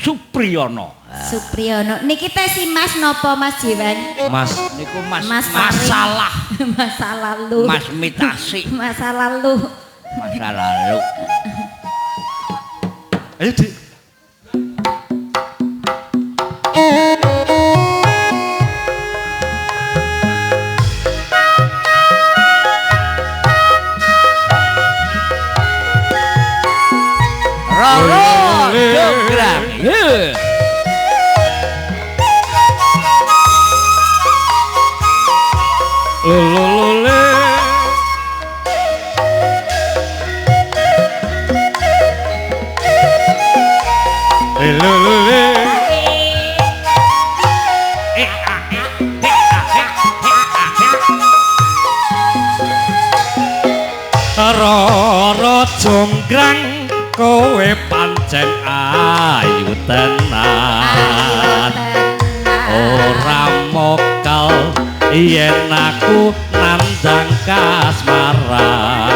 Supriyono. Supriyono. Niki teh si Mas napa Mas Jiwan? Mas niku Mas, Mas masalah. Masa lalu. Mas Mitasi. Masa lalu. Masa lalu. Ayo, Dik. Roro Jonggrang. Ye. Lololole. Lololole. Roro Jonggrang kowe pancen ayu tenan. Ora mokal yen aku nandang kasmaran.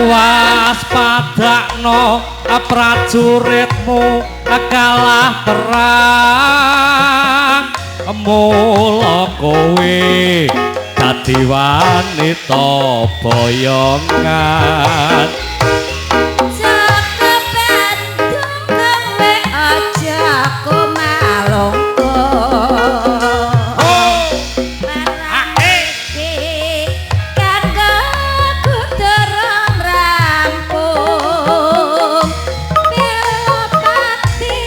Waspadakno prajuritmu kalah perang. Mula kowe dadi wanita boyongan. Jaka Bandung kowe aja kumalungko. Marake kanggo kudu rampung. Belopati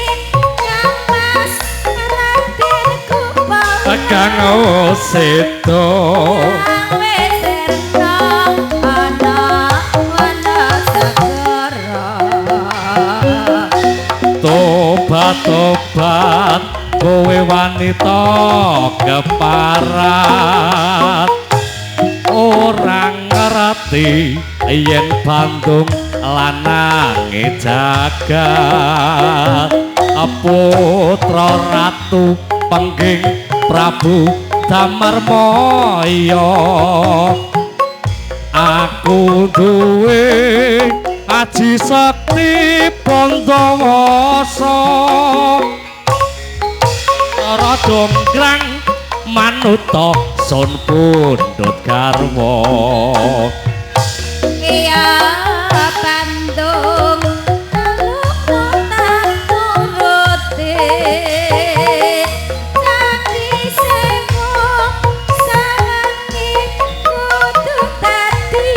Kang Mas Raden Kupala. Kang sedo. Tobat-tobat kowe wanita keparat. Ora ngerti yen Bandung lanange jagat. Putra Ratu Pengging Prabu Damarmaya. Aku duwe aji sakti Pandawasa. Roro Jonggrang manuta sun pundhut garwa. Iya Bandung tak turuti. Candi sewu saiki kudu dadi.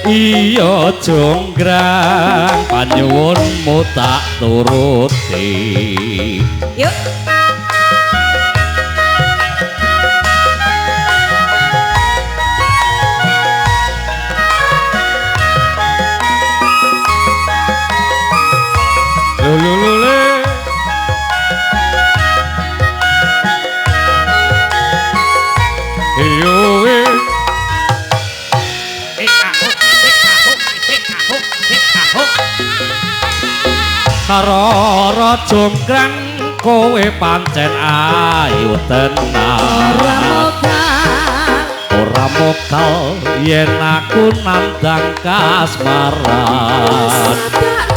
Iya Jonggrang panyuwunmu tak turuti. Yuk. Lululule. Iyo eh. Roro Jonggrang kowe pancen ayu tenan. Ora mokal. Ora mokal yen aku nandang kasmaran.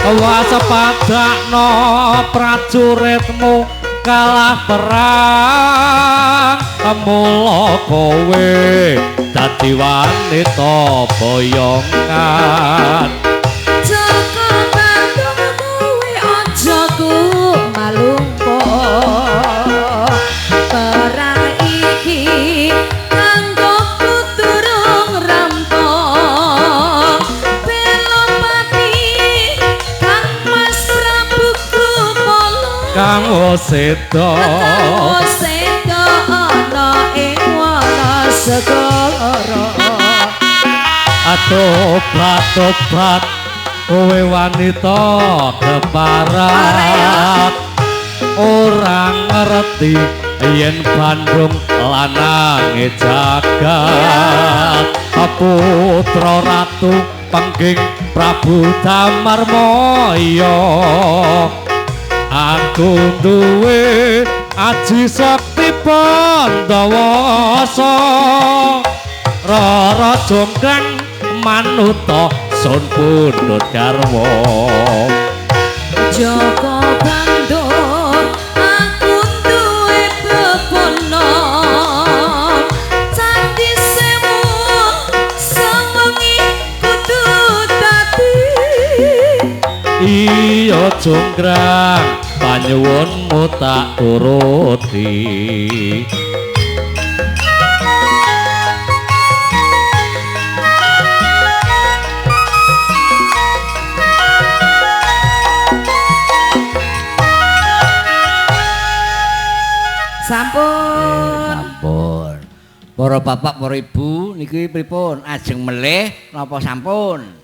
Waspadakno prajuritmu kalah perang. Mula kowe dadi wanita boyongan. Jaka Bandung kowe aja kumalungko. Perang iki kanggo durung rampung. Belopati Kang Mas Prabu Kupala. Kang sedo. Kang sedo ana ing Wanasegara. Tobat-tobat kowe wanita keparat. Ora ngerti yen Bandung lanange jagat. Putra Ratu Pengging Prabu Damarmaya. Aku duwe aji sakti Pandawasa. Roro Jonggrang manuta sun pundhut garwa. Jonggrang, panyuwunmu tak turuti. Sampun. Sampun. Para bapak, para ibu niki pripun? Ajeng melih napa sampun?